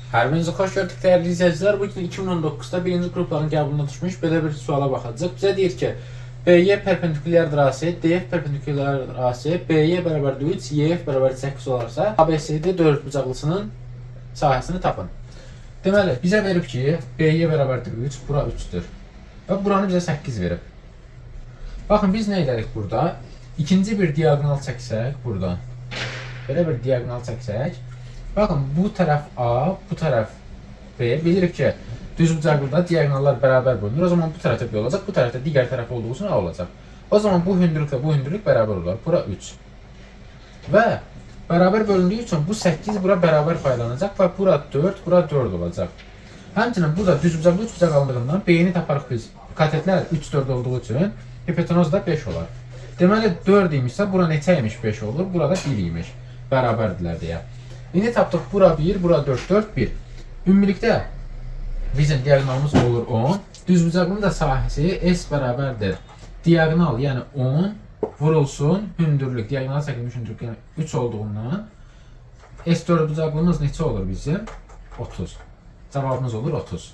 Hər birinizi xoş gördük dəyərli izləyicilər. Bu gün 2019-da birinci qrupların qəbuluna düşmüş belə bir suala baxacağıq. Bizə deyir ki, BY perpendikulyardır AC, DF perpendikulyardır AC, BY bərabərdir 3, YF bərabər 8 olarsa, ABCD dördbucaqlısının sahəsini tapın. Deməli, bizə verib ki, BY bərabərdir 3, bura 3-dür. Və buranı bizə 8 verib. Baxın, biz nə edərik burada? İkinci bir diaqonal çəksək buradan. Belə bir diaqonal çəksək. Baxın, bu tərəf A, bu tərəf B. Bilirik ki, düzbucaqlıda diaqonallar bərabər bölünür. O zaman bu tərəfdə B olacaq, bu tərəfdə digər tərəf olduğu üçün A olacaq. O zaman bu hündürlüklə bu hündürlük bərabər olar. Bura 3. Və bərabər bölündüyü üçün bu 8 bura bərabər paylanacaq və bura 4, bura 4 olacaq. Həmçinin burada düzbucaqlı üçbucaq alındığından B-ni taparıq biz. Katetlər 3, 4 olduğu üçün hipotenuz da 5 olar. Deməli 4 imişsə bura neçə imiş 5 olur? Burada 1 imiş. Bərabərdirlər deyə. İndi tapdıq bura 1, bura 4, 4, 1. Ümumilikdə bizim diaqonalımız olur 10. Düzbucaqlının da sahəsi S bərabərdir. Diaqonal, yəni 10 vurulsun hündürlük. Diaqonal çəkilmiş hündürlük, yəni 3 olduğundan S dördbucaqlımız neçə olur bizim? 30. Cavabımız olur 30.